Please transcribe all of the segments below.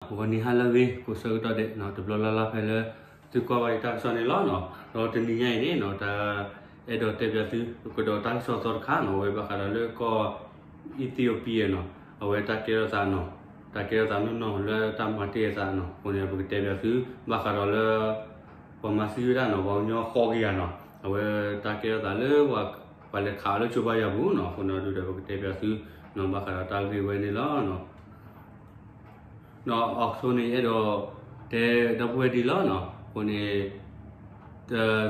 ဂီၤနံၤဟါလၢအဂ့ၤ ကိးဆၢကတီၢ်ဒဲးနီၤ တဘျီလၢ်လၢ်ဖဲလၢ သုကွၢ်ဘၣ်ယတၢ်ကစီၣ်န့ၣ်လီၤနီၤ. ဒီးတနံၤညါအံၤန့ၣ်နီၤ တၢ်အဲၣ်ဒိးတဲပၠးသု ကဒီးတၢ်ကစီၣ်သီတခါနီၤ အဝဲဘၣ်ဃးဒီးလၢကီၢ် Ethiopia နီၤ အဝဲတၢ်ကဲထီၣ်သးနီၤ တၢ်ကဲထီၣ်သးနီၢ်နီၢ်လၢတၢ်မၤတ့ၢ်အသးနီၤ အဃိန့ၣ် ပကတဲပၠးသု ဘၣ်ဃးဒီးလၢ ပှၤမၤသံဝဲဒၣ်နီၤ ပှၤကညီဃိးကယၤနီၤ အဝဲတၢ်ကဲထီၣ်သးလၢ ပှၤလဲၤခးအီၤလၢကၠိဘါယွၤပူၤနီၤ အဃိန့ၣ်ဒုးဒီး ပကတဲပၠးသုနီၤ ဘၣ်ဃးဒီးတၢ်ဂ့ၢ်ဝဲန့ၣ်လီၤ. ဒီးအဆိန့ၣ် ယအဲၣ်ဒိးတဲဒီပုၢ်ဝဲၢ်ဒ်လီၤနီၤ အဃိန့ၣ်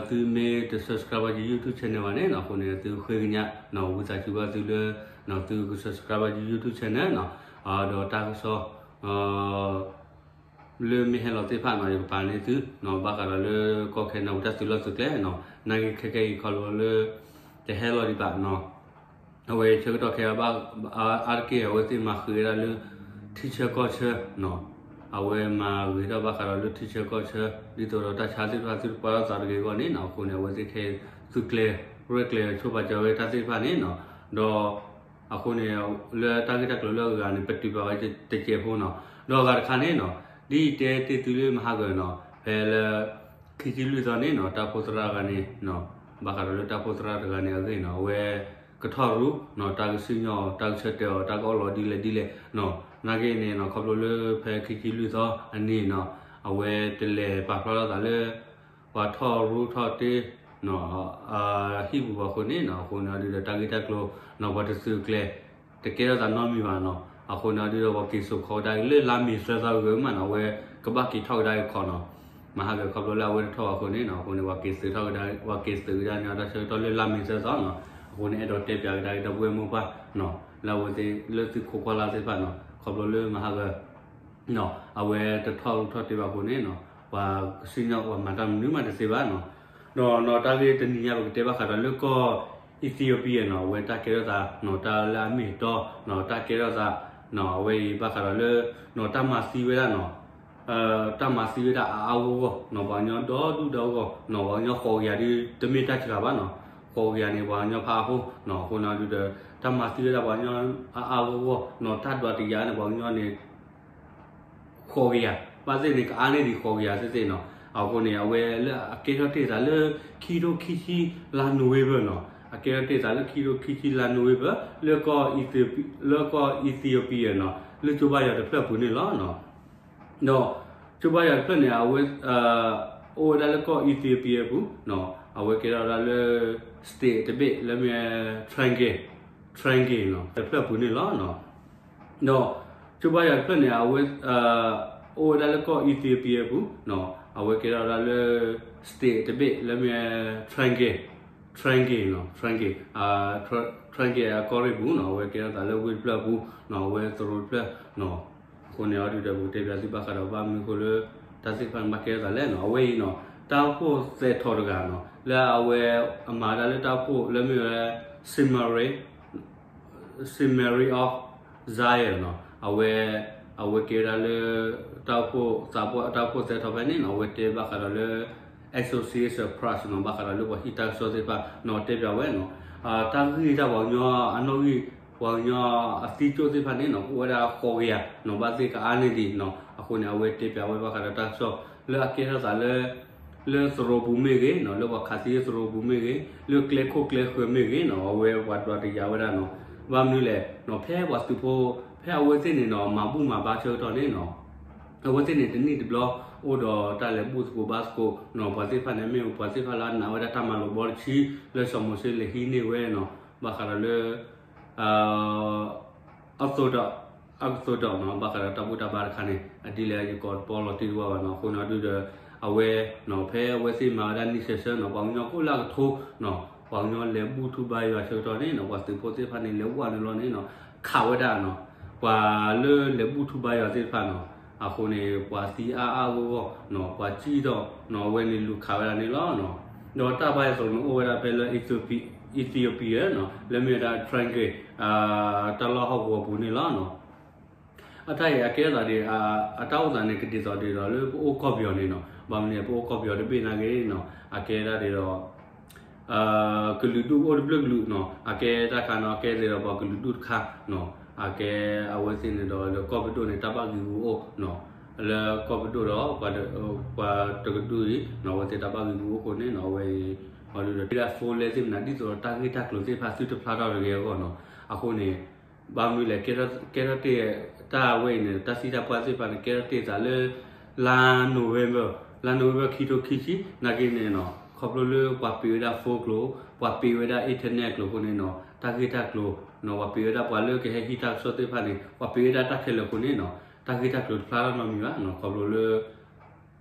သုမ့ၢ်တ subscribe ဘၣ်ယ YouTube channel ဘၣ်န့ၣ်နီၤ အဃိန့ၣ် သုဃ့ကညးနီၤ ဝံသးစူၤဘၣ်သုလၢ သုက subscribe ဘၣ်ယ YouTube channel နီၤ ဒီးတၢ်ကစီၣ် လၢမ့ၢ်ဟဲလီၤသ့ၣ်တဖၣ်နီၤ ယကပာ်န့ၢ်သုနီၤ ဘၣ်ဃးဒီးလၢကီၢ်ခဲနဒၤပူၤတၢ်သုးလီၢ်သုးကျဲနီၤ နာ်က့ခဲကဲအံၤခီဖျိလၢ တဟဲလီၤဒံးဘၣ်နီၤ အဝဲဆၢကတီၢ်ခဲအံၤဘၣ် အါတက့ၢ်အဝဲသ့ၣ်မၤဃ့ဝဲဒၣ်လၢ ထံဆၢကီၢ်ဆၢနီၤ အဝဲမၤဂ့ၤထီၣ်ဘၣ်ဃးဒီးလၢထံဆၢကီၢ်ဆၢ ဒ်သိးဒီးတၢ်ဆါသ့ၣ်တဖၣ်သုတပှဲၤထီၣ်သးတဂ့ၤအဂီၢ်န့ၣ်နီၤ အဃိန့ၣ် အဝဲသ့ၣ်ခဲအံၤသုးကျဲၤ ရဲၣ်ကျဲၤဆိပာ်စၢၤဝဲတၢ်သ့ၣ်တဖၣ်န့ၣ်နီၤ ဒီး အဃိန့ၣ် လၢတၢ်ဂ့ၢ်တၢ်ကျိၤလၢအဂၤန့ၣ် ပတုာ်ပာ်ဝဲတစဲးဖိနီၤ ဒီးအဂၤတခါန့ၣ်နီၤ ဒ်အံၤတဲတ့ၢ်သုလၢမဟါဂီၤနီၤ ဖဲလၢ ခံဆံလွံၢ်သီန့ၣ်နီၤ တၢ်အိၣ်ဖှိၣ်သရၣ်တဂၤန့ၣ် ဘၣ်ဃးဒီးလၢတၢ်အိၣ်ဖှိၣ်သရၣ်တဂၤန့ၣ်အဂ့ၢ်နီၤ အဝဲ ကထီၣ်ရူနီၤ တၢ်ကစံၣ်ညီၣ်အီၤ တၢ်ကဆၢတဲာ်အီၤ တၢ်ကအီၣ်လီၤဒ်လဲၣ်ဒ်လဲၣ်နီၤ နာ်က့န့ၣ်နီၤ ခီဖျိလၢဖဲခံဆံလွံၢ်သီအနံၤနီၤ အဝဲတလဲၤပာ်ဖျါထီၣ်သးလၢ ပှၤထီၣ်ရူထီၣ်တ့ၢ် ဟံၣ်ပူၤဘၣ်အဃိန့ၣ်နီၤ အဃိန့ၣ်ဒုးဒီးတၢ်ဂ့ၢ်တၢ်ကျိၤနီၤ ပှၤတသုးကျဲၤ တကဲထီၣ်သးနီတမံၤဘၣ်နီၤ အဃိန့ၣ်ဒုးဒီး ပှၤက့ၤစိာ်ခီကဒါက့ၤလၢလါမ့ၤသၢသီဂ့ၤမးနီၤ အဝဲကဘၣ်က့ၤထီၣ်ကဒါက့ၤခီနီၤ မဟါဂီၤခီဖျိလၢအဝဲတထီၣ်ဘၣ်အဃိန့ၣ်နီၤ အဃိန့ၣ် ပှၤက့ၤသုးထီၣ်ကဒါ ပှၤက့ၤသုးကဒါန့ၣ် တၢ်ဆၢကတီၢ်လၢလါမ့ၤသၢသီနီၤ အဃိန့ၣ် အဲၣ်ဒိးတဲပၠးကဒါက့ၤဒီပုၢ်ဝဲၢ်မိၢ်ပၢ်နီၤ လၢအဝဲသ့ၣ်လၢသုးခိးကွၢ်လၢ်သ့ၣ်တဖၣ်နီၤ ခီဖျိလၢမဟါဂီၤ အဝဲတထီၣ်ရူထီၣ်တ့ၢ်ဘၣ်အဃိန့ၣ်နီၤ ပှၤကစံၣ်ညီၣ်ပှၤမၤတၢ်မနုၤမးတသ့ဘၣ်နီၤ ဒီးနီၤတၢ်ဂ့ၢ်တနံၤညါပကတဲဘၣ်ဃးဒီးလၢကီၢ် Ethiopia နီၤ အဝဲတၢ်ကဲထီၣ်သးနီၤ တၢ်လၢအမ့ၢ်အတီနီၤ တၢ်ကဲထီၣ်သးနီၤ အဝဲအံၤဘၣ်ဃးဒီးလၢ နီၤတၢ်မၤသံဝဲဒၣ်နီၤ တၢ်မၤသံဝဲဒၣ်အါအါဂီၢ်ဂီၢ်နီၤ ပှၤကညီဒီဒူၣ်ဒီဂီၢ်နီၤ ပှၤကညီဃိးကယၤဒ်တမ့ၢ်တၢ်စှၤဘၣ်နီၤ ဃိးကယၤန့ၣ် ပှၤကညီဖးအါဖိနီၤ အဃိန့ၣ်ဒုးဒီး တၢ်မၤသံဝဲဒၣ်ပှၤကညီအါအါဂီၢ်ဂီၢ်နီၤ တၢ်ဒွးတယာ်န့ၣ် ပှၤကညီန့ၣ် ဃိးကယၤ ဘၣ်သ့ၣ်န့ၣ် ကအါန့ၢ်ဒံးဃိးကယၤသ့ၣ်သ့ၣ်နီၤ အဃိန့ၣ် အဝဲလၢအကဲထီၣ်တ့ၢ်သးလၢ ခံထိခံဆံလါနိၣ်ဝ့ဘၢၣ်နီၤ အကဲထီၣ်တ့ၢ်သးလၢ ခံထိခံဆံလါနိၣ်ဝ့ဘၢၣ် လၢကီၢ် လၢကီၢ် Ethiopia နီၤ လၢကၠိဘါယွၤတဖျၢၣ်ပူၤန့ၣ်လီၤနီၤ ဒီးကၠိဘါယွၤတဖျၢၣ်န့ၣ် အဝဲ အိၣ်ဝဲဒၣ်လၢကီၢ် Ethiopia ပူၤနီၤ အဝဲကဲထီၣ်ဝဲဒၣ်လၢ state တဘ့ၣ်လၢမ့ၢ် Tigray Tigray နီၤ တဖျၢၣ်ပူၤန့ၣ်လီၤနီၤ ဒီးကၠိဘါယွၤတဖျၢၣ်န့ၣ် အဝဲ အိၣ်ဝဲဒၣ်လၢကီၢ် Ethiopia ပူၤနီၤ အဝဲကဲထီၣ်ဝဲဒၣ်လၢ state တဘ့ၣ်လၢမ့ၢ် Tigray Tigray နီၤ Tigray Tigray အကီၢ်ရ့ၣ်ပူၤနီၤ အဝဲကဲထီၣ်သးလၢဝ့ၢ်တဖျၢၣ်အပူၤနီၤ အဝဲသရိာ်တဖျၢၣ်နီၤ အဃိန့ၣ်အီၤဒုးဒီး ပကတဲပၠးသုဘၣ်ဃးဒီးဘၣ်မနုၤအဃိလၢ တၢ်သ့ၣ်တဖၣ်န့ၣ်ဘၣ်ကဲထီၣ်သးလဲၣ်နီၤ အဝဲအံၤနီၤ တၢ်အိၣ်ဖှိၣ်သဲးထီၣ်တဂၤနီၤ လၢအဝဲအမၤဝဲဒၣ်လၢတၢ်အိၣ်ဖှိၣ်လၢမ့ၢ်ဝဲ Summary Summary of Zion နီၤ အဝဲ အဝဲကဲဝဲဒၣ်လၢ တၢ်အိၣ်ဖှိၣ်သးပှၢ် တၢ်အိၣ်ဖှိၣ်သဲးထီၣ်ဖဲန့ၣ်နီၤ အဝဲတဲဘၣ်ဃးဒီးလၢ Associated Press နီၤ ဘၣ်ဃးဒီးလၢပှၤဟံးတၢ်ကစီၣ်သ့ၣ်တဖၣ်နီၤ တဲပၠးဝဲနီၤ တၢ်ဂ့ၢ်တၢ်ပှၤကညီအနီၣ်ဂံၢ် ပှၤကညီအသံကၠိၣ်သ့ၣ်တဖၣ်န့ၣ်နီၤ ကအိၣ်ဝဲဒၣ်ဃိးကယၤနီၤ ဘၣ်သ့ၣ်ကအါန့ၢ်ဒံးနီၤ အဃိန့ၣ် အဝဲတဲပၠးဝဲဘၣ်ဃးဒီးတၢ်ကစီၣ် လၢအကဲထီၣ်သးလၢ လၢသရိာ်ပူၤမ့ၢ်ဂ့ၤနီၤ လၢပှၤခးသံလၢသရိာ်ပူၤမ့ၢ်ဂ့ၤ လၢကျဲခိၣ်ကျဲဃၢၤမ့ၢ်ဂ့ၤနီၤ အဝဲပှၤဒွးတယာ်ဝဲဒၣ်နီၤ ဘၣ်မနုၤလဲၣ်နီၤ ဖဲပှၤသုးဖိ ဖဲအဝဲသ့ၣ်န့ၣ်နီၤ မၤဘူၣ်မၤဘါဆၢကတီၢ်န့ၣ်နီၤ အဝဲသ့ၣ်န့ၣ် တနံၣ်တဘျီ အိၣ်ဒီးတၢ်လဲၤဘူၣ်သကိးဘါသကိးနီၤ ပှၤသ့ၣ်တဖၣ်န့ၣ် မ့ၢ်ပှၤသ့ၣ်တဖၣ်လၢအနာ်ဝဲဒၣ်တၢ်မၤလိာ်ဘီတဆံ လၢစီၤမိၤၡ့လဲၤဟံးန့ၢ်ဝဲနီၤ ဘၣ်ဃးဒီးလၢ အသိးဒီး အကသိးဒီးနီၤ ဘၣ်ဃးဒီးတၢ်ဘူၣ်တၢ်ဘါတခါန့ၣ် အဒ်လဲၣ်ယကိးတပီလီၤတံၢ်တဝၢ်ဘၣ်နီၤ အဃိန့ၣ်ဒုးဒီး အဝဲနီၤ ဖဲအဝဲသ့ၣ်မၤဝဲဒၣ်နံၣ်ဆၢဆၢနီၤ ပှၤကညီကအိၣ်လၢအကထိနီၤ ပှၤကညီလဲၤဘူၣ်ထူဘါယွၤဆၢကတီၢ်န့ၣ်နီၤ ပှၤသုးဖိသ့ၣ်တဖၣ်န့ၣ် လဲၤဝဲနုာ်လီၤန့ၣ်နီၤ ခးဝဲဒၣ်နီၤ ပှၤလၢလဲၤဘူၣ်ထူဘါယွၤသ့ၣ်တဖၣ်နီၤ အဃိန့ၣ် ပှၤသံအါအါဂီၢ်ဂီၢ်နီၤ ပှၤစံၣ်ထီၣ်နီၤ အဝဲန့ၣ်လူၤခးဝဲဒၣ်န့ၣ်လီၤနီၤ ဒီးတၢ်ဘါယွၤသရိာ်န့ၣ်အိၣ်ဝဲဒၣ်ဖဲလၢ Ethiopia နီၤ လၢမ့ၢ်ဝဲဒၣ် Tigray တၢ်လီၢ်ဟီၣ်ကဝီၤပူၤန့ၣ်လီၤနီၤ အတၢ်အံၤအကဲထီၣ်သးဒ် အတၢ်အိၣ်သးန့ၣ် ကဒ်သိးဒ်သိးလၢပအိၣ်ကီၢ်ပယီၤန့ၣ်နီၤ ဘၣ်မနုၤ ပအိၣ်ကီၢ်ပယီၤတဘ့ၣ်နာ်က့နီၤ အကဲဒၣ်ဒ်ဒီး ကလုာ်ဒူၣ်အိၣ်တဘျုးကလုာ်နီၤ အကဲတၢ်ခါနီၤ အကဲဒ်ဒီးပှၤကလုာ်ဒူၣ်တခါနီၤ အကဲအဝဲသ့ၣ်န့ၣ်ဒီး လၢကီၢ်ပဒိၣ်န့ၣ် တၢ်ဘၣ်ဂံာ်ဂူာ်အိၣ်နီၤ လၢကီၢ်ပဒိၣ်ဒီး ပှၤတကဒူၣ်အံၤနီၤ အဝဲသ့ၣ်တၢ်ဘၣ်ဂံာ်ဂူာ်အိၣ်အဃိန့ၣ်နီၤ အဝဲအံၤ အီၤဒုးဒီး ဒ် phone လဲသ့ၣ်မနုၤ ဒ်သိးဒီးတၢ်ဂ့ၢ်တၢ်ကျိၤသ့ၣ်တဖၣ်သုတဖျါထီၣ်တဂ့ၤအဂီၢ်နီၤ အဃိန့ၣ် ဘၣ်မနုၤလဲၣ် ကဲထီၣ်တ့ၢ် တၢ်ဝဲအံၤန့ၣ် တၢ်သံတၢ်ပှၢ်သ့ၣ်တဖၣ်န့ၣ် ကဲထီၣ်တ့ၢ်သးလၢ လါ November လါ November ခံထိခံဆံ နာ်က့န့ၣ်နီၤ ခီဖျိလၢပှၤပံးဝဲဒၣ် phone ကျိၤ ပှၤပံးဝဲဒၣ် internet ကျိၤအဃိန့ၣ်နီၤ တၢ်ဂ့ၢ်တၢ်ကျိၤနီၤ ပှၤပံးဝဲဒၣ်ပှၤလၢကဟဲဟံးတၢ်ကစီၣ်သ့ၣ်တဖၣ်န့ၣ် ပှၤပံးဝဲဒၣ်တၢ်ခဲလၢာ်အဃိန့ၣ်နီၤ တၢ်ဂ့ၢ်တၢ်ကျိၤတဖျါထီၣ်နီတမံၤဘၣ်နီၤ ခီဖျိလၢ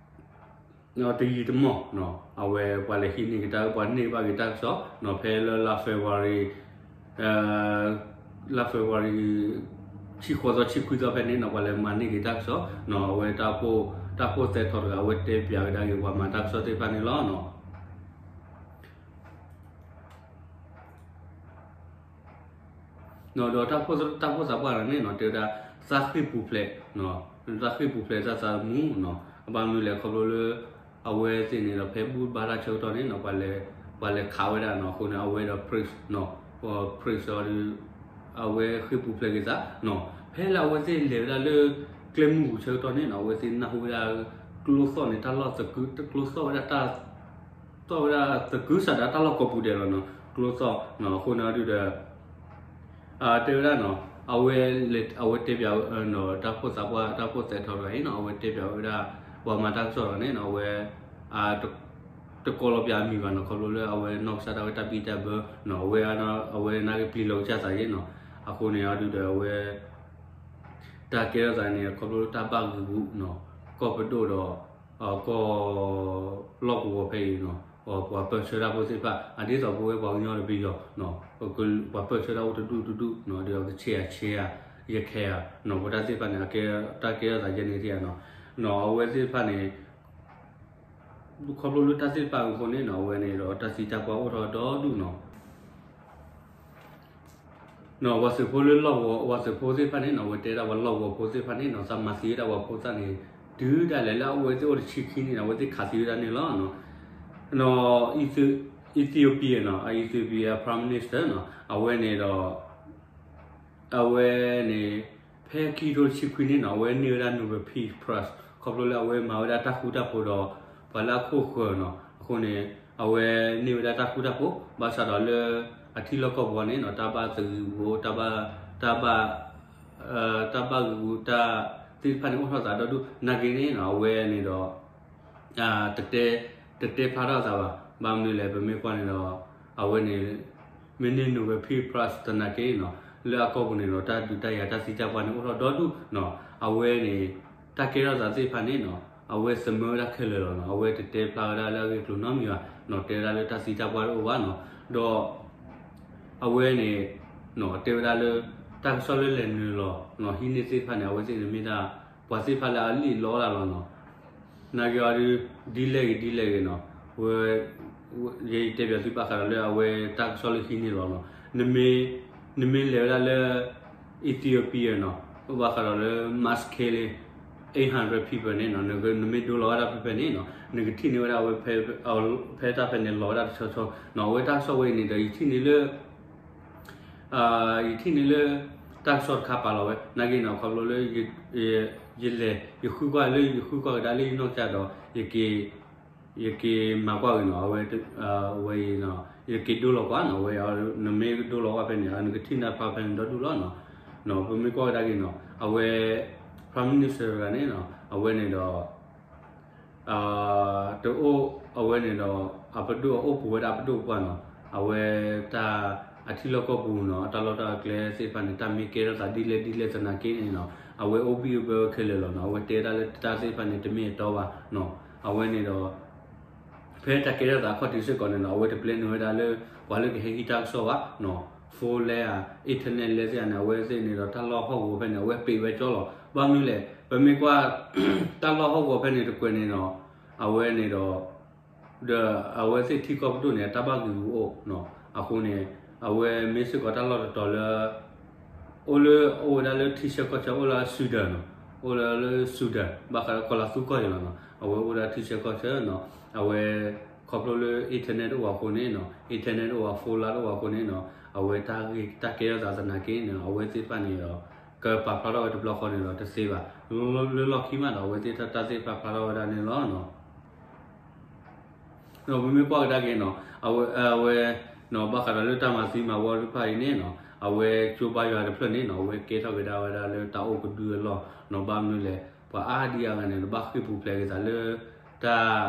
တယံာ်တမီၢ်နီၤ အဝဲပှၤလဲၤဟံးန့ၢ်က့ၤတၢ် ပှၤန့ၢ်ဘၣ်က့ၤတၢ်ကစီၣ်နီၤ ဖဲလၢလါ February လါ February ဆံဃိးသီ ဆံခွံသီဖဲန့ၣ်နီၤ ပှၤလဲၤမၤန့ၢ်က့ၤတၢ်ကစီၣ်နီၤ အဝဲတၢ်အိၣ်ဖှိၣ် တၢ်အိၣ်ဖှိၣ်သဲထီၣ်တဂၤ အဝဲတဲပၠးကဒါက့ၤပှၤမၤတၢ်ကစီၣ်သ့ၣ်တဖၣ်န့ၣ်လီၤနီၤ ဒီးတၢ်အိၣ်ဖှိၣ်သးပှၢ်တဂၤန့ၣ်နီၤ တဲဝဲဒၣ် သးဃ့ၢ်ပူၤဖျဲး သးဃ့ၢ်ပူၤဖျဲးတၢ်သးသမူနီၤ အဘၣ်မနုၤလဲၣ်ခီဖျိလၢ အဝဲသ့ၣ်န့ၣ်ဒီး ဖဲဘူၣ်ဘါတၢ်ဆၢကတီၢ်န့ၣ်နီၤ ပှၤလဲၤခးဝဲဒၣ်နီၤ အဃိန့ၣ် အဝဲဒီး Prince နီၤ Prince အီၤဒုး အဝဲဃ့ၢ်ပူၤဖျဲးက့ၤသးနီၤ ဖဲလၢအဝဲသ့ၣ်လဲၤဝဲဒၣ်လၢ ကျဲမုၢ်ပူၤဆၢကတီၢ်န့ၣ်နီၤ အဝဲသ့ၣ်နၢ်ဟူဝဲဒၣ် ကျိသီၣ်န့ၣ် တၢ်လီၢ်သကုၤ ကျိသီၣ်ဝဲဒၣ်တၢ် သီၣ်ဝဲဒၣ်သကုၤဆးဒးတၢ်လီၢ်ကိးပူၤဒဲးလီၤနီၤ ကျိသီၣ်နီၤ အဃိန့ၣ်အီၤဒုးဒီး တဲဝဲဒၣ်နီၤ အဝဲ အဝဲတဲပၠး တၢ်အိၣ်ဖှိၣ်သးပှၢ် တၢ်အိၣ်ဖှိၣ်သဲထီၣ်တဂၤအံၤနီၤ အဝဲတဲပၠးဝဲဒၣ် ပှၤမၤတၢ်ကစီၣ်တဂၤန့ၣ်နီၤ အဝဲ တကိးလီၤပၠးအမံၤဘၣ်နီၤ ခီဖျိလၢအဝဲနီၢ်ကစၢ်ဒၣ်ဝဲတၢ်ဘံၣ်တၢ်ဘၢနီၤ အဝဲ အဝဲနာ်က့ပျံၤလီၤကစၢ်သးယဲနီၤ အဃိန့ၣ်အီၤဒုးဒီးအဝဲ တၢ်ကဲထီၣ်သးန့ၣ် ခီဖျိလၢတၢ်ဘၣ်ဂံာ်ဂူာ်နီၤ ကီၢ်ပဒိၣ်ဒီး ကီၢ်လီၢ်ကဝီၤဖဲအံၤနီၤ ပှၤပၢၢ်ဆၢတၢ်ဖိသ့ၣ်တဖၣ် အဒ်သိးပဝဲပှၤကညီတပယီၤနီၤ ပှၤပၢၢ်ဆၢတၢ်အိၣ်တဒူၣ်တဒူၣ်နီၤ ဒီးကဆ့ဧါဆ့ဧါ ယခဲဧါနီၤ ပတၢ်သ့ၣ်တဖၣ်န့ၣ် တၢ်ကဲထီၣ်သးယဲန့ၣ်ထံၣ်ဧါနီၤ နီၤ အဝဲသ့ၣ်တဖၣ်န့ၣ် ခီဖျိလၢတၢ်သ့ၣ်တဖၣ်အဃိန့ၣ်နီၤ အဝဲန့ၣ်ဒီးတၢ်သံတၢ်ပှၢ်အိၣ်ထီၣ်ဒီဒူၣ်နီၤ နီၤ ပှၤသုးဖိလၢလီၢ်ကဝီၤ ပှၤသုးဖိသ့ၣ်တဖၣ်န့ၣ်နီၤ အဝဲတဲဒၣ်ပှၤလီၢ်ကဝီၤဖိသ့ၣ်တဖၣ်န့ၣ်နီၤ သးမၤသံဝဲဒၣ်ပှၤဖိသၣ်န့ၣ် တုၤဒၣ်လဲာ်လၢအဝဲသ့ၣ်အိၣ်တဆံခံနံၣ်န့ၣ် အဝဲသ့ၣ်ခးသံဝဲဒၣ်န့ၣ်လီၤနီၤ နီၤ Ethiopia နီၤ Ethiopia Prime Minister နီၤ အဝဲန့ၣ်ဒီး အဝဲန့ၣ် ဖဲခံကထိတဆံခွံန့ၣ်နီၤ အဝဲန့ၢ်ဝဲဒၣ် Nobel Peace Prize ခီဖျိလၢအဝဲမၤဝဲဒၣ်တၢ်ဃူတၢ်ဖိးဒီး ပှၤလၢအခိၣ်ဃၢၤနီၤ အဃိန့ၣ် အဝဲန့ၢ်ဝဲဒၣ်တၢ်ဃူတၢ်ဖိး ဘၣ်ဆၣ်ဒီးလၢ အထံလီၢ်ကီၢ်ပူၤန့ၣ်နီၤ တၢ်ဘၣ်သဂံၢ်ဘၣ် တၢ်ဘၣ် တၢ်ဘၣ် တၢ်ဘၣ်ဂံာ်ဂူာ်တၢ်သ့ၣ်တဖၣ်န့ၣ်အိၣ်ထီၣ်သးဒီဒူၣ် နာ်က့န့ၣ်နီၤ အဝဲန့ၣ်ဒီး တတဲ တတဲဖျါထီၣ်သးဘၣ် ဘၣ်မနုၤလဲၣ် ပမ့ၢ်ကွၢ်န့ၣ်ဒီး အဝဲန့ၣ် မ့ၢ်န့ၢ် Nobel Peace Prize သနာ်က့နီၤ လၢအကီၢ်ပူၤန့ၣ်ဒီး တၢ်ဒုးတၢ်ယၤတၢ်သံတၢ်ပှၢ်န့ၣ်အိၣ်ထီၣ်ဒီဒူၣ်နီၤ အဝဲန့ၣ် တၢ်ကဲထီၣ်သးသ့ၣ်တဖၣ်န့ၣ်နီၤ အဝဲသမၢဝဲဒၣ်ခဲလၢာ်လီၤနီၤ အဝဲတတဲဖျါဝဲဒၣ်လၢအဂ့ၢ်အကျိၤနီတမံၤဘၣ်နီၤ တဲဝဲဒၣ်လၢတၢ်သံတၢ်ပှၢ်တအိၣ်ဘၣ်နီၤ ဒီး အဝဲန့ၣ် တဲဝဲဒၣ်လၢ တၢ်ကစီၣ်လၢလဲၤနုာ်လီၤနီၤ ဟံးန့ၢ်သ့ၣ်တဖၣ်န့ၣ် အဝဲသ့ၣ်န့ၣ်မ့ၢ်ဒၣ် ပှၤသ့ၣ်တဖၣ်လၢအလံၣ်လီတၢ်လီၤနီၤ နာ်က့အီၤဒုး ဒ်လဲၣ်ဂ့ၤဒ်လဲၣ်ဂ့ၤနီၤ ဝဲ ယတဲပၠးသုဘၣ်ဃးဒီးလၢအဝဲတၢ်ကစီၣ်လၢဟံးန့ၢ်လီၤနီၤ နမ့ၢ် နမ့ၢ်လဲၤဝဲဒၣ်လၢ Ethiopia နီၤ ဘၣ်ဃးဒီးလၢ mass killing eight hundred people န့ၣ်နီၤ နမ့ၢ်ဒိလီၤဝဲဒၣ်ဖဲဖဲန့ၣ်နီၤ နကထံၣ်န့ၢ်ဝဲဒၣ်အဝဲ ဖဲတၢ်ဖဲန့ၣ်လီၤဝဲဒၣ်တဆီဆီနီၤ အဝဲတၢ်ကစီၣ်ဝဲအံၤန့ၣ်ဒီး ယထံၣ်န့ၢ်လၢ ယထံၣ်န့ၢ်လၢ တၢ်ကစီၣ်တခါပာ်လီၤဝဲ နာ်က့နီၤ ခီဖျိလၢ ယလဲၤ ယဃုကွၢ်လၢယဃုကွၢ်ကဒါလၢယနီၢ်ကစၢ်ဒီး ယက့ၤ ယက့ၤမၤကွၢ်ဂ့ၤနီၤ အဝဲ ဝဲအံၤနီၤ ယက့ၤဒိလီၤကွၢ်နီၤ ဝဲ နမ့ၢ်ဒိလီၤကွၢ်ဖဲန့ၣ် နကထံၣ်န့ၢ်ဖဲဖဲန့ၣ်ဒီဒူၣ်လီၤနီၤ ပမ့ၢ်ကွၢ်ကဒါက့ၤနီၤ အဝဲ Prime Minister တဂၤန့ၣ်နီၤ အဝဲန့ၣ်ဒီး တအိၣ် အဝဲန့ၣ်ဒီး အပဒိၣ်အအိၣ်ပူၤဝဲဒၣ်အပဒိၣ်ပှၢ်နီၤ အဝဲတၢ် အထံလီၢ်ကီၢ်ပူၤနီၤ အတၢ်လီၢ်တၢ်ကျဲသ့ၣ်တဖၣ်န့ၣ် တၢ်မ့ၢ်ကဲထီၣ်သးဒ်လဲၣ်ဒ်လဲၣ်သနာ်က့န့ၣ်နီၤ အဝဲအိၣ်ဘံၣ်အိၣ်ဘၢခဲလၢာ်လီၤနီၤ အဝဲတဲဒၣ်လၢတၢ်သ့ၣ်တဖၣ်န့ၣ် တမ့ၢ်အတီဘၣ်နီၤ အဝဲန့ၣ်ဒီး ဖဲတၢ်ကဲထီၣ်သးအခီၣ်ထံးစ့ၢ်ကီးန့ၣ်ဒီး အဝဲတပျဲနုာ်ဝဲဒၣ်လၢ ပှၤလၢကဟဲဟံးတၢ်ကစီၣ်ဘၣ်နီၤ phone လဲဧါ internet လဲသ့ၣ်ဧါန့ၣ် အဝဲသ့ၣ်န့ၣ်ဒီး တၢ်လီၢ်ဟီၣ်ကဝီၤဖဲန့ၣ် အဝဲပံးဝဲကၠီလီၤ ဘၣ်မနုၤလဲၣ် ပမ့ၢ်ကွၢ် တၢ်လီၢ်ဟီၣ်ကဝီၤဖဲန့ၣ်တကွဲးန့ၣ်နီၤ အဝဲန့ၣ်ဒီး ဒီးအဝဲသ့ၣ်ထံကီၢ်ပဒိၣ်န့ၣ် အတၢ်ဘၣ်ဂံာ်ဂူာ်အိၣ်နီၤ အဃိန့ၣ် အဝဲမ့ၢ်စ့ၢ်ကီးတၢ်လီၢ်တတီၤလၢ အိၣ်လၢ အိၣ်ဝဲဒၣ်လၢထံဆၢကီၢ်ဆၢ အိၣ်လၢ Sudan နီၤ အိၣ်လၢ Sudan ဘၣ်ဃးဒီးကီၢ်လၤသူကီၢ်အံၤလီၤနီၤ အဝဲအိၣ်ဝဲဒၣ်ထံဆၢကီၢ်ဆၢနီၤ အဝဲ ခီဖျိလၢ internet တအိၣ်အဃိန့ၣ်နီၤ internet တအိၣ် phone လၢတအိၣ်အဃိန့ၣ်နီၤ အဝဲတၢ်ဂ့ၢ်တၢ်ကဲထီၣ်သးသနာ်က့န့ၣ် အဝဲသ့ၣ်တဖၣ်န့ၣ်ဒီး ကပာ်ဖျါထီၣ်ဝဲတဘျီဃီန့ၣ်ဒီးတသ့ဘၣ် လၢလီၢ်ခံမးဒီး အဝဲသ့ၣ်တၢ်သ့ၣ်တဖၣ်ဖျါထီၣ်ဝဲဒၣ်န့ၣ်လီၤ. ဒီးပမ့ၢ်ကွၢ်ကဒါက့ၤနီၤ အဝဲ အဝဲ ဘၣ်ဃးဒီးလၢတၢ်မၤသံမၤဝီတဖၣ်အံၤန့ၣ်နီၤ အဝဲကၠိဘါယွၤတဖျၢၣ်န့ၣ်နီၤ အဝဲကဲထီၣ်က့ၤဒၣ်ဝဲဒၣ်လၢတၢ်အိၣ်ကဒုအလီၢ်နီၤ ဘၣ်မနုၤလဲၣ် ပှၤအါဒံအါဂၤန့ၣ် ဘၣ်ဃ့ၢ်ပူၤဖျဲးက့ၤသးလၢ တၢ်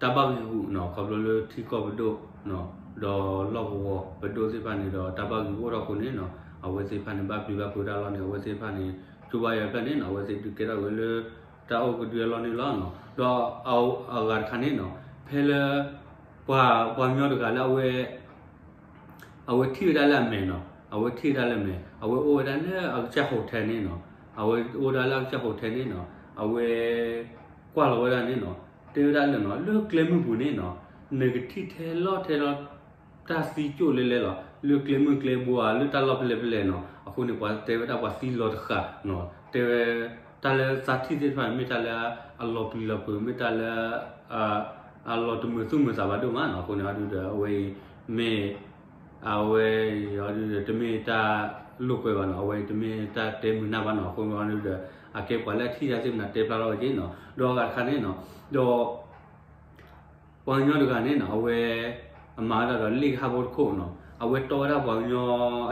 တၢ်ဘၣ်ဂံာ်ဂူာ်နီၤ ခီဖျိလၢထံကီၢ်ပဒိၣ် ဒီးလီၢ်ကဝီၤပဒိၣ်သ့ၣ်တဖၣ်န့ၣ်ဒီး တၢ်ဘၣ်ဂံာ်အိၣ်ထီၣ်အဃိန့ၣ်နီၤ အဝဲသ့ၣ်တဖၣ်န့ၣ် ဘၣ်ပျံၤဘၣ်ဖုးတၢ်လီၢ်န့ၣ် အဝဲသ့ၣ်တဖၣ်န့ၣ် ကၠိဘါယွၤတဖျၢၣ်န့ၣ်နီၤ အဝဲသ့ၣ်ဒုးကဲထီၣ်ဝဲလၢ တၢ်အိၣ်ကဒုအလီၢ်န့ၣ်လီၤ. ဒီးအဂၤတခါန့ၣ်နီၤ ဖဲလၢ ပှၤ ပှၤကညီတဂၤလၢအဝဲ အဝဲထံၣ်ဝဲဒၣ်လၢအမဲာ်နီၤ အဝဲထံၣ်ဝဲဒၣ်လၢအမဲာ် အဝဲအိၣ်ဝဲဒၣ်လၢအကစၢ် hotel န့ၣ်နီၤ အဝဲအိၣ်ဝဲဒၣ်လၢအကစၢ် hotel န့ၣ်နီၤ အဝဲ ကွၢ်လီၤဝဲဒၣ်န့ၣ်နီၤ တဲဝဲဒၣ်လၢနီၤ လၢကျဲမုၢ်ပူၤန့ၣ်နီၤ နကထံၣ်ထဲလီၤထဲလီၤ တၢ်သံကၠိၣ်လဲၤလဲၤလီၤ လၢကျဲမုၢ်ကျဲဘိဧါ လၢတၢ်လီၢ်ဖဲလဲၣ်ဖဲလဲၣ်နီၤ အဃိန့ၣ် ပှၤတဲဝဲဒၣ်ပှၤသံလီၤတဃၣ်နီၤ တဲဝဲ တၢ်လၢသးထံၣ်သ့ၣ်တဖၣ်န့ၣ် မ့ၢ်တၢ်လၢအလီၤပျံၤလီၤဖုး မ့ၢ်တၢ်လၢ အလီၤတမုာ်သူၣ်မုာ်သးဘၣ်ဒိၣ်မးနီၤ အဃိန့ၣ်အဒုဒီး အဝဲအံၤမ့ၢ် အဝဲအံၤအဒုဒီး တမ့ၢ်တၢ်လိာ်ကွဲဘၣ်နီၤ အဝဲအံၤတမ့ၢ်တၢ်တဲမုာ်နၢ်ဘၣ်နီၤ အဃိန့ၣ်အဒုဒီး အကဲပှၤလၢအထံၣ်တၢ်သ့ၣ်မနၤတဲဖျါထီၣ်ဝဲက့ၤနီၤ ဒီးအဂၤတခါန့ၣ်နီၤ ဒီး ပှၤကညီတဂၤန့ၣ်နီၤ အဝဲ အမၤဝဲဒၣ်ဒီးလ့ၣ်ကဟၣ်ဖိတခိၣ်နီၤ အဝဲတီဝဲဒၣ်ပှၤကညီ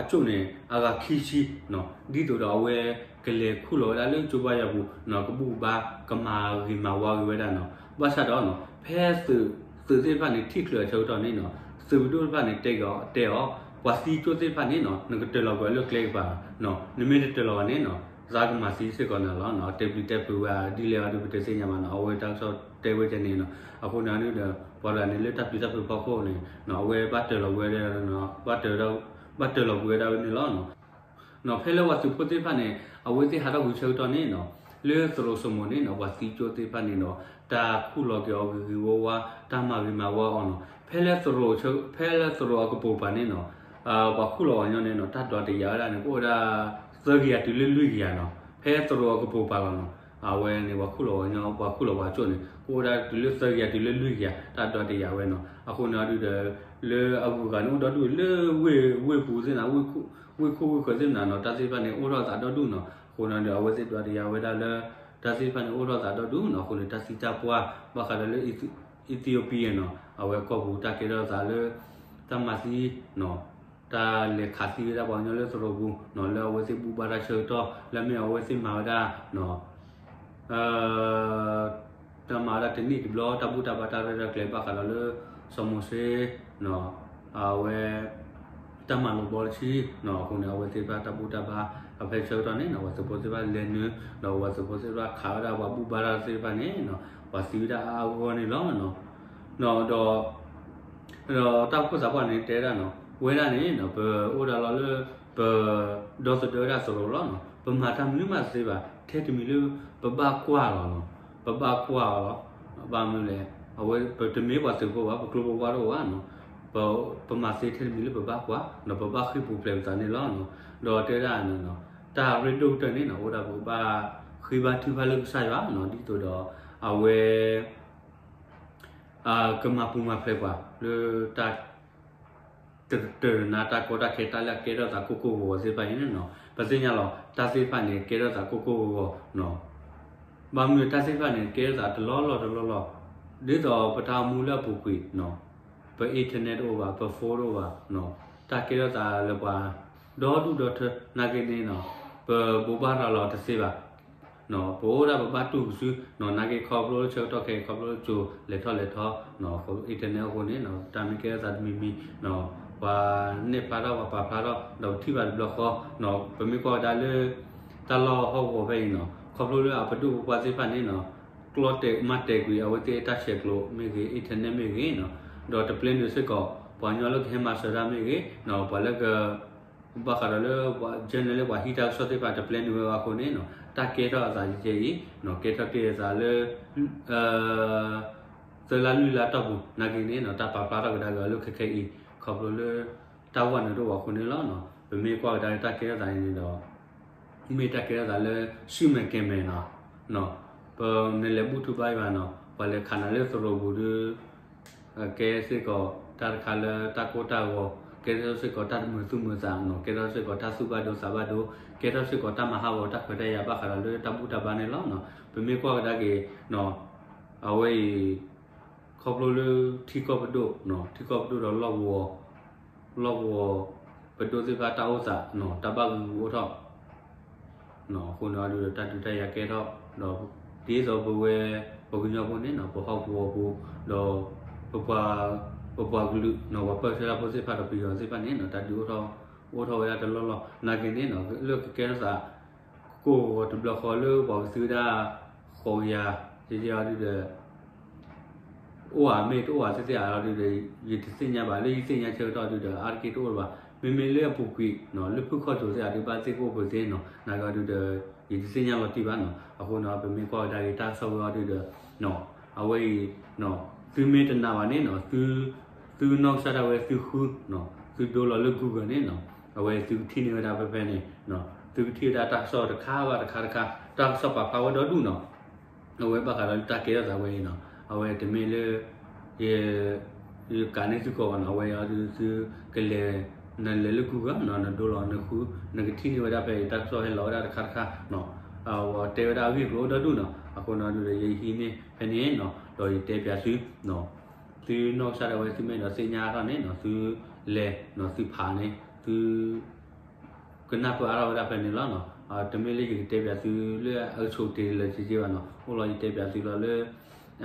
အကၠိၣ်န့ၣ် အဂၤခံဆံနီၤ ဒ်သိးဒီးအဝဲ ကလဲၤခူၣ်လီၤဝဲဒၣ်လၢကၠိဘါယွၤပူၤနီၤ ကဘူၣ်ကဘါ ကမၤဂ့ၤမၤဝါဂ့ၤဝဲဒၣ်နီၤ ဘၣ်ဆၣ်ဒီးနီၤ ဖဲသုး သုးသ့ၣ်တဖၣ်န့ၣ် ထံၣ်ချုးအဆၢကတီၢ်န့ၣ်နီၤ သုးပဒိၣ်တဖၣ်န့ၣ် တဲက့ၤအီၤ တဲအီၤ ပှၤသံကၠိၣ်သ့ၣ်တဖၣ်န့ၣ်နီၤ နကတၢၢ်လီၤကွံာ်အီၤလၢကျဲကပၤနီၤ နမ့ၢ်တတၢၢ်လီၤဘၣ်န့ၣ်နီၤ သးကမၤသံစ့ၢ်ကီးနၤလီၤနီၤ တဲပျံၤတဲဖုးဝဲဒ်လဲၣ်အီၤဒုးပတသ့ၣ်ညါဘၣ်နီၤ အဝဲတၢ်ကစီၣ်တဲဝဲဒ်န့ၣ်နီၤ အဃိန့ၣ်ဒုဒီး ပှၤတဂၤန့ၣ်လၢတၢ်ပျံၤတၢ်ဖုးဖီခိၣ်န့ၣ်နီၤ အဝဲဘၣ်တၢၢ်လီၤကွံာ်ဝဲဒၣ် ဘၣ်တၢၢ်လီၤကွံာ်ဝဲဒၣ်ဝဲန့ၣ်လီၤနီၤ နီၤဖဲလၢပှၤသုးဖိသ့ၣ်တဖၣ်န့ၣ် အဝဲသ့ၣ်ဟးထီၣ်ကွံာ်ဆၢကတီၢ်န့ၣ်နီၤ လၢသရိာ်စိမိၤန့ၣ်နီၤ ပှၤသံကၠိၣ်သ့ၣ်တဖၣ်န့ၣ်ဒီး တၢ်ခူၣ်လီၤက့ၤအီၤဂ့ၤဂ့ၤဝါဝါ တၢ်မၤဂ့ၤမၤဝါအီၤနီၤ ဖဲလၢသရိာ် ဖဲလၢသရိာ်အကပိာ်ပၤန့ၣ်နီၤ ပှၤခူၣ်လီၤပှၤကညီန့ၣ်နီၤ တၢ်ဒွးတယာ်ဝဲဒၣ်န့ၣ် ကအိၣ်ဝဲဒၣ် သၢကယၤတုၤလၢလွံၢ်ကယၤနီၤ ဖဲသရိာ်အကပိာ်ပၤလီၤနီၤ အဝဲန့ၣ် ပှၤခူၣ်လီၤပှၤကညီ ပှၤခူၣ်လီၤပှၤကၠိၣ်န့ၣ် ကအိၣ်ဝဲဒၣ်တုၤလၢသၢကယၤတုၤလၢလွံၢ်ကယၤ တၢ်ဒွးတယာ်ဝဲနီၤ အဃိန့ၣ်ဒုဒီး လၢအဂုၤအဂၤန့ၣ်အိၣ်ဒီဒူၣ်လၢဝ့ၢ် ဝ့ၢ်ပူၤသ့ၣ်နၤ ဝ့ၢ်ခိၣ်ဝ့ၢ်ဃၢၤသ့ၣ်နၤနီၤ တၢ်သ့ၣ်တဖၣ်န့ၣ်အိၣ်ထီၣ်သးဒီဒူၣ်နီၤ အဃိန့ၣ်ဒီး အဝဲသ့ၣ်ဒွးတယာ်ဝဲဒၣ်လၢ တၢ်သ့ၣ်တဖၣ်န့ၣ်အိၣ်ထီၣ်သးဒီဒူၣ်နီၤ အဃိန့ၣ် တၢ်သံတၢ်ပှၢ် ဘၣ်ဃးဒီးလၢ Ethiopia နီၤ အဝဲကီၢ်ပူၤတၢ်ကဲထီၣ်သးလၢ တၢ်မၤသံနီၤ တၢ်လဲၤခးသံဝဲဒၣ်ပှၤကညီလၢသရိာ်ပူၤနီၤ လၢအဝဲသ့ၣ်ဘူၣ်ဘါတၢ်ဆၢကတီၢ် လၢမ့ၢ်အဝဲသ့ၣ်မၤဝဲဒၣ်နီၤ တၢ်မၤဝဲဒၣ်တနံၣ်တဘျီ တၢ်ဘူၣ်တၢ်ဘါတၢ်ရဲၣ်တၢ်ကျဲၤဘၣ်ဃးဒီးလၢ စီၤမိၤၡ့ အဝဲ တၢ်မၤလိာ်ဘီတဆံနီၤ အဃိန့ၣ် အဝဲသ့ၣ်တဖၣ်တၢ်ဘူၣ်တၢ်ဘါ အဖဲဆၢကတီၢ်န့ၣ်နီၤ ပှၤသုးဖိသ့ၣ်တဖၣ်လဲၤနုာ် ဒီးပှၤသုးဖိသ့ၣ်တဖၣ်ခးဝဲဒၣ်ပှၤဘူၣ်ဘါတၢ်သ့ၣ်တဖၣ်န့ၣ်နီၤ ပှၤသံဝဲဒၣ်အါအါဂီၢ်ဂီၢ်န့ၣ်လီၤ. ဒီး ဒီးတၢ်အိၣ်ဖှိၣ်သးပှၢ်န့ၣ်တဲဒၣ်နီၤ ဝဲဒၣ်န့ၣ်နီၤ ပအိၣ်ဒၣ်လီၤလၢ ပ ဒီသဒၢဝဲဒၣ်သရိာ်လီၤနီၤ ပမၤတၢ်မနုၤမးတသ့ဘၣ် ထဲတမံၤလၢ ပဘၣ်ကွၢ်လီၤနီၤ ပဘၣ်ကွၢ်အီၤလီၤ ဘၣ်မနုၤလဲၣ် အဝဲပတမ့ၢ်ပှၤသုးဖိဘၣ် ပကျိဖိဝါတအိၣ်ဘၣ်နီၤ ပ ပမၤသ့ထဲတမံၤလၢပဘၣ်ကွၢ် ဒီးပဘၣ်ဃ့ၢ်ပူၤဖျဲးပသးန့ၣ်လီၤနီၤ ဒီးတဲဒၣ်န့ၣ်နီၤ တၢ်ရ့ဒိၣ်ကတၢၢ်န့ၣ်နီၤ အိၣ်ဒၣ်ပကဘၣ်ဃ့ဘါထုကဖၣ်လၢကစၢ်ယွၤနီၤ ဒ်သိးဒီး အဝဲ ကမၤပူၤမၤဖျဲးပှၤလၢတၢ် တကတၢၢ်နၤတၢ်ကီတၢ်ခဲတၢ်လၢအကဲထီၣ်သးကိၢ်ကိၢ်ဂီၤဂီၤသ့ၣ်တဖၣ်အံၤန့ၣ်နီၤ ပသ့ၣ်ညါလီၤ တၢ်သ့ၣ်တဖၣ်န့ၣ် ကဲထီၣ်သးကိၢ်ကိၢ်ဂီၤဂီၤနီၤ ဘၣ်မနုၤတၢ်သ့ၣ်တဖၣ်န့ၣ် ကဲထီၣ်သးတလီၢ်လီၢ်တလီၢ်လီၢ် ဒ်သိးပတၢ်အိၣ်မူလၢအပူၤကွံာ်နီၤ ပ internet တအိၣ်ဘၣ် ပ phone တအိၣ်ဘၣ်နီၤ တၢ်ကဲထီၣ်သးလၢပှၤ ဒီဒူၣ်ဒီထၢ နာ်က့န့ၣ်နီၤ ပဘိးဘၣ်ရၤလီၤတသ့ဘၣ် ပအိၣ်ဒၣ်ပဘၣ်တူၢ်ကစုနီၤ နာ်က့ခီဖျိလၢဆၢကတီၢ်ခဲအံၤ ခီဖျိလၢကၠိလဲၤထီၣ်လဲၤထီနီၤ internet အဃိန့ၣ်နီၤ တၢ်မ့ၢ်ကဲထီၣ်သးတမံၤမံၤနီၤ ပှၤနဲၣ်ဖျါထီၣ် ပှၤပာ်ဖျါထီၣ် ဒီးပထံၣ်ဘၣ်တဘျီဃီနီၤ ပမ့ၢ်ကွၢ်ဝဲဒၣ်လၢ တၢ်လီၢ်ဟီၣ်ကဝီၤဖဲအံၤနီၤ ခီဖျိလၢအပဒိၣ်ပပှၢ်သ့ၣ်တဖၣ်န့ၣ်နီၤ ကျီတဲာ်မၤတဲာ်ကွံာ် အဝဲသ့ၣ်တၢ်ဆဲးကျိးမ့ၢ်ဂ့ၤ internet မ့ၢ်ဂ့ၤနီၤ ဒီးတပျဲနုာ်စ့ၢ်ကီး ပှၤကညီလၢကဟဲမၤစၢၤတၢ်မ့ၢ်ဂ့ၤနီၤ ပှၤလၢက ဘၣ်ဃးဒီးလၢ general လၢပှၤဟံးတၢ်ကစီၣ်သ့ၣ်တဖၣ် တပျဲနုာ်ဝဲဘၣ်အဃိန့ၣ်နီၤ တၢ်ကဲထီၣ်အသးယဲအံၤနီၤ ကဲထီၣ်က့ၤအသးလၢ သၢလါလွံၢ်လါတီၢ်ပူၤ နာ်က့န့ၣ်နီၤ တၢ်ပာ်ဖျါထီၣ်ကဒါက့ၤအီၤလၢခဲခဲအံၤ ခီဖျိလၢ တၢ်ဝဲနုာ်တအိၣ်ဘၣ်အဃိန့ၣ်လီၤ. ပမ့ၢ်ကွၢ်ကဒါက့ၤတၢ်ကဲထီၣ်သးအံၤန့ၣ်ဒီး မ့ၢ်တၢ်ကဲထီၣ်သးလၢ ဆူၣ်မဲာ်ကဲၤမဲာ်နီၤ ပမ့ၢ်လဲၤဘူၣ်ထူဘါယွၤနီၤ ပှၤလဲၤခးနၤလၢသရိာ်ပူၤဒီး ကဲစ့ၢ်ကီးတၢ်တခါလၢတၢ်ကိၢ်တၢ်ဂီၤ, ကဲထီၣ်စ့ၢ်ကီးတၢ်တမုာ်သူၣ်မုာ်သးနီၤ, ကဲထီၣ်စ့ၢ်ကီးတၢ်သူၣ်ဘၣ်ဒိသးဘၣ်ဒိ, က ကဲထီၣ်စ့ၢ်ကီးတၢ်မၤဟးဂီၤတၢ်ခွဲးတၢ်ယာ်ဘၣ်ဃးဒီးလၢတၢ်ဘူၣ်တၢ်ဘါန့ၣ်လီၤ. ပမ့ၢ်ကွၢ်ကဒါက့ၤ အဝဲအံၤ ခီဖျိလၢထံကီၢ်ပဒိၣ်, ထံကီၢ်ပဒိၣ်ဒီးလီၢ်ကဝီၤ, လီၢ်ကဝီၤပဒိၣ်သ့ၣ်တဖၣ်တၢ်အိၣ်သး တၢ်ဘၣ်ဂုာ်ဂုာ်အိၣ်ထီၣ် အဃိန့ၣ်အီၤဒုးဒီးတၢ်ဒုးတၢ်ယၤကဲထီၣ် ဒီး ဒ်သိးပဝဲ ပှၤကညီဖိန့ၣ် ပဟီၣ်ကဝီၤဖိ ဒီး ပပှၤကလုာ် ပှၤပၢၢ်ဆၢတၢ်ဖိသ့ၣ်တဖၣ်ဒီးပယီၤသ့ၣ်တဖၣ်န့ၣ် တၢ်ဒုးအိၣ်ထီၣ် အိၣ်ထီၣ်ဝဲဒၣ်တလီၢ်လီၢ် နာ်က့န့ၣ် လၢကကဲထီၣ်သး ကကိၢ်ဂီၤတဘျီဃီလၢပှၤကသုဝဲဒၣ် ဃိးကယၤ ကကဲအီၤဒုးဒီး အိၣ်ဧါမ့ၢ်တအိၣ်ဧါသ့ၣ်သ့ၣ်အါအီၤဒုးဒီး ယတသ့ၣ်ညါဘၣ် လၢယသ့ၣ်ညါဆၢကတီၢ်ဒုးဒီး အါတက့ၢ်တအိၣ်လၢၤဘၣ်. မ့မ့ၢ်လၢအပူၤကွံာ် လၢဖုၣ်ခီၣ်စိၤသ့ၣ်အါဒုးဘၣ်သ့ၣ်ကအိၣ်ဖုးသ့နီၤ နာ်က့အီၤဒုးဒီး ယတသ့ၣ်ညါလီၤတံၢ်ဘၣ်နီၤ. အဃိန့ၣ် ပမ့ၢ်ကွၢ်ကဒါက့ၤတၢ်ကစီၣ်ဝဲအီၤဒုးဒီး အဝဲအံၤ သုမ့ၢ်တနာ်ဘၣ်န့ၣ်နီၤ သုနီၢ်ကစၢ်ဒၣ်ဝဲသုဃု သုဒိလီၤလၢ Google န့ၣ်နီၤ အဝဲသုကထံၣ်န့ၢ်ဝဲဒၣ်ဖဲဖဲန့ၣ် သုကထံၣ်ဝဲဒၣ်တၢ်ကစီၣ်တခါဘၣ်တခါတခါ တၢ်ကစီၣ်ပာ်ဖျါဝဲဒီဒူၣ်နီၤ. အဝဲဘၣ်ဃးဒီးလၢတၢ်ကဲထီၣ်သးဝဲအံၤနီၤ အဝဲတမ့ၢ်လၢ ယ ယကးန့ၢ်သုကိးဘၣ်နီၤ အဝဲအံၤဒုးသုကလဲၤ နလဲၤလၢ Google နီၤ နဒိလီၤနဃု နကထံၣ်န့ၢ်ဝဲဒၣ်ဖဲအံၤ တၢ်ကစီၣ်ဟဲလီၤဝဲဒၣ်တခါတခါနီၤ တဲဝဲဒၣ်အဂ့ၢ်အကျိၤအိၣ်ဒီဒူၣ်နီၤ. အဃိန့ၣ်ဒုးဒီး ယဟံးန့ၢ်ဖဲန့ၣ်နီၤ ဒီးယတဲပၠးသု သုနီၢ်ကစၢ်ဒၣ်ဝဲသုမ့ၢ်အဲၣ်ဒိးသ့ၣ်ညါအါထီၣ်န့ၣ်နီၤ သုလဲၤနီၤ သုဖးန့ၣ် သု ကနၢ်ပၢၢ်အါထီၣ်ဝဲဒၣ်ဖဲန့ၣ်လီၤနီၤ. တမ့ၢ်လၢယကတဲပၠးသုလၢအကဆိးတ့ၢ်လၢၤက့က့ဘၣ်နီၤ အိၣ်လီၤယတဲပၠးသုလီၤလၢ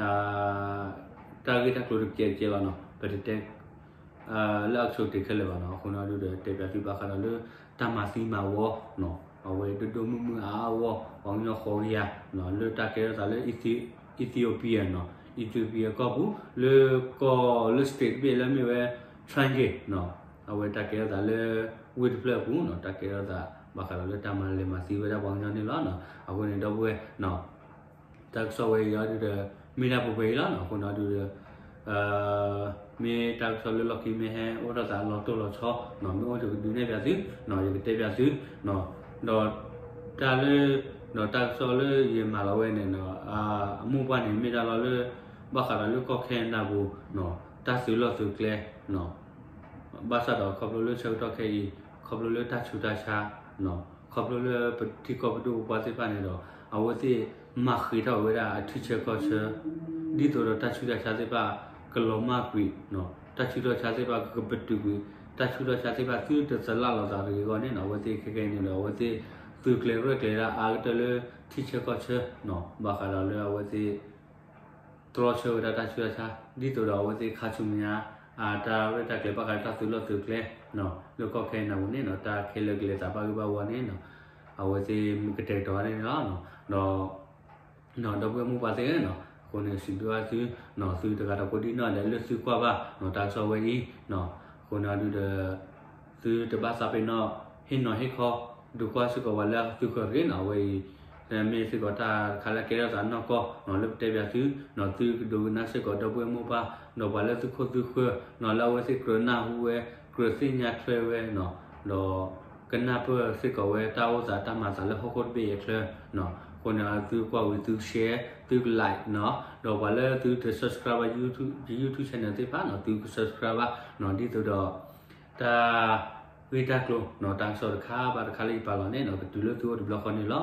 တၢ်ဂ့ၢ်တၢ်ကျိၤတကဲးတကဲးလီၤနီၤ ပတတဲ လၢအကဆိးတ့ၢ်ခဲလၢာ်ဘၣ်နီၤ. အဃိန့ၣ်ဒုးဒီး တဲပၠးသုဘၣ်ဃးဒီးလၢ တၢ်မၤသံမၤဝီနီၤ အဝဲဒိၣ်ဒိၣ်မုၢ်မုၢ်အါအါဂီၢ်ဂီၢ် ပှၤကညီဃိးကယၤနီၤ လၢတၢ်ကဲထီၣ်သးလၢ Ethiopia နီၤ Ethiopia ကီၢ်ပူၤ လၢကီၢ်လၢ state တဘ့ၣ်လၢမ့ၢ်ဝဲ Trangé နီၤ အဝဲတၢ်ကဲထီၣ်သးလၢ ဝ့ၢ်တဖျၢၣ်အပူၤနီၤ တၢ်ကဲထီၣ်သး ဘၣ်ဃးဒီးလၢတၢ်မၤလဲၤမၤသံဝဲဒၣ်ပှၤကညီန့ၣ်လီၤနီၤ. အဃိန့ၣ် ဒီပုၢ်ဝဲၢ်နီၤ တၢ်ကစီၣ်ဝဲအံၤအီၤဒုးဒီး မ့ၢ်ဒၣ်ပှဲၤပှဲၤအံၤလီၤနီၤ. အဃိန့ၣ်အီၤဒုးဒီး မ့ၢ်တၢ်ကစီၣ်လၢလီၢ်ခံမ့ၢ်ဟဲအိၣ်ထီၣ်သးလီၤတိၢ်လီၤဆီနီၤ မ့ၢ်အိၣ်ယကဒုးနဲၣ်ပၠးသုနီၤ ယကတဲပၠးသုနီၤ ဒီးတၢ်လၢ ဒီးတၢ်ကစီၣ်လၢယမၤလီၤဝဲန့ၣ်နီၤ အမိၢ်ပှၢ်န့ၣ် မ့ၢ်ဒၣ်လီၤလၢ ဘၣ်ဃးဒီးလၢကီၢ်ခဲနဒၤပူၤနီၤ တၢ်သုးလီၢ်သုးကျဲနီၤ ဘၣ်ဆၣ်ဒီးခီဖျိလၢဆၢကတီၢ်ခဲအံၤ ခီဖျိလၢတၢ်ဆူးတၢ်ဆါနီၤ ခီဖျိလၢပထံကီၢ်ပဒိၣ်ပပှၢ်သ့ၣ်တဖၣ်န့ၣ်ဒီး အဝဲသ့ၣ်မၤဃ့ထီၣ်ဝဲဒၣ်အထံဆၢကီၢ်ဆၢ ဒ်သိးဒီးတၢ်ဆူးတၢ်ဆါသ့ၣ်တဖၣ်ကလီၤမၢ်ကွံာ်နီၤ တၢ်ဆူးတၢ်ဆါသ့ၣ်တဖၣ်ကပတုာ်ကွံာ် တၢ်ဆူးတၢ်ဆါသ့ၣ်တဖၣ်သုတသလၣ်လီၤသးတဂ့ၤအဂီၢ်န့ၣ်နီၤ အဝဲသ့ၣ်ခဲကနံၣ်အံၤန့ၣ်ဒီး အဝဲသ့ၣ်သုးကျဲၤရဲၣ်ကျဲၤဒၣ်အါကတၢၢ်လၢထံဆၢကီၢ်ဆၢနီၤ ဘၣ်ဃးဒီးလၢအဝဲသ့ၣ် တြီဆၢဝဲဒၣ်တၢ်ဆူးတၢ်ဆါ ဒ်သိးဒီးအဝဲသ့ၣ်ခါဆူညါ အတၢ်ရဲၣ်တၢ်ကျဲၤဘၣ်ဃးတၢ်သုးလီၢ်သုးကျဲ လၢကီၢ်ခဲနဒၤပူၤန့ၣ်နီၤ တၢ်ခဲလၢာ်ကလဲၤသးဘၣ်ဂ့ၢ်ဘၣ်ဝီန့ၣ်နီၤ အဝဲသ့ၣ်မ့ၢ်ကတဲာ်ကတီၤန့ၣ်လီၤ. ဒီး ဒီပုၢ်ဝဲၢ်မိၢ်ပၢ်သ့ၣ်နီၤ အဃိန့ၣ် စံးဘျုးဘၣ်သုနီၤ သုတဂၤဒီးကိးဒံနီၢ်ဒဲးလၢသုကွၢ်ဘၣ်နီၤ တၢ်ကစီၣ်ဝဲအံၤနီၤ အဃိန့ၣ်အီၤဒုးဒီး သုတဘၣ်သးပ့ၤနီၣ် ဟ့ၣ်နီၤဟ့ၣ်ခီ ဒုးကွၢ်စ့ၢ်ကီးပှၤလၢသုဃၢၤတဂ့ၤနီၤ အဝဲအံၤ မ့ၢ်စ့ၢ်ကီးတၢ်တခါလၢအကဲထီၣ်သးနီၢ်ကီၢ်နီၤ လၢပတဲပၠးသုနီၤ သုကဒိကနၣ်စ့ၢ်ကီးဒီပုၢ်ဝဲၢ်မိၢ်ပၢ် ဒီးပှၤလၢသုခိၣ်သုဃၢၤနီၤ လၢအဝဲသ့ၣ်ကြၢးနၢ်ဟူဝဲ ကြၢးသ့ၣ်ညါထွဲဝဲနီၤ ဒီး ကနၢ်ပၢၢ်စ့ၢ်ကီးဝဲတၢ်အိၣ်သးတၢ်မၤသးလၢဟီၣ်ခိၣ်တဘ့ၣ်အံၤအချၢနီၤ အဃိန့ၣ် သုကွၢ်ဝံၤသုက share သုက like နီၤ ဒီးပှၤလၢသုတ subscribe ဘၣ် YouTube channel သ့ၣ်တဖၣ်နီၤ သုက subscribe ဘၣ်နီၤ ဒ်သိးဒီး တၢ်ဂ့ၢ်တၢ်ကျိၤနီၤ တၢ်ကစီၣ်တခါဘၣ်တခါလၢယပာ်လီၤန့ၣ်နီၤ ကတုၤလၢသုအိၣ်တဘျီဃီန့ၣ်လီၤ.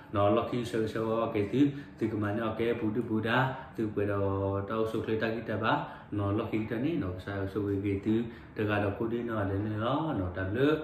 ဒီးလီၢ်ခံကဆှၢကဆှၢဝဲက့ၤသု သုကမၤန့ၢ်အီၤကဲပူၤဒုၣ်ပူၤဒါ သုကပှဲၤဒီးတၢ်အိၣ်ဆူၣ်အိၣ်ချ့တၢ်ဂံၢ်တၢ်ဘါနီၤ လီၢ်ခံကတၢၢ်န့ၣ်နီၤ ကစၢ်ယွၤဆိၣ်ဂ့ၤက့ၤသု တဂၤဒီးကိးဒံနီၢ်ဒဲးန့ၣ်လီၤ. တၢ်ဘျုး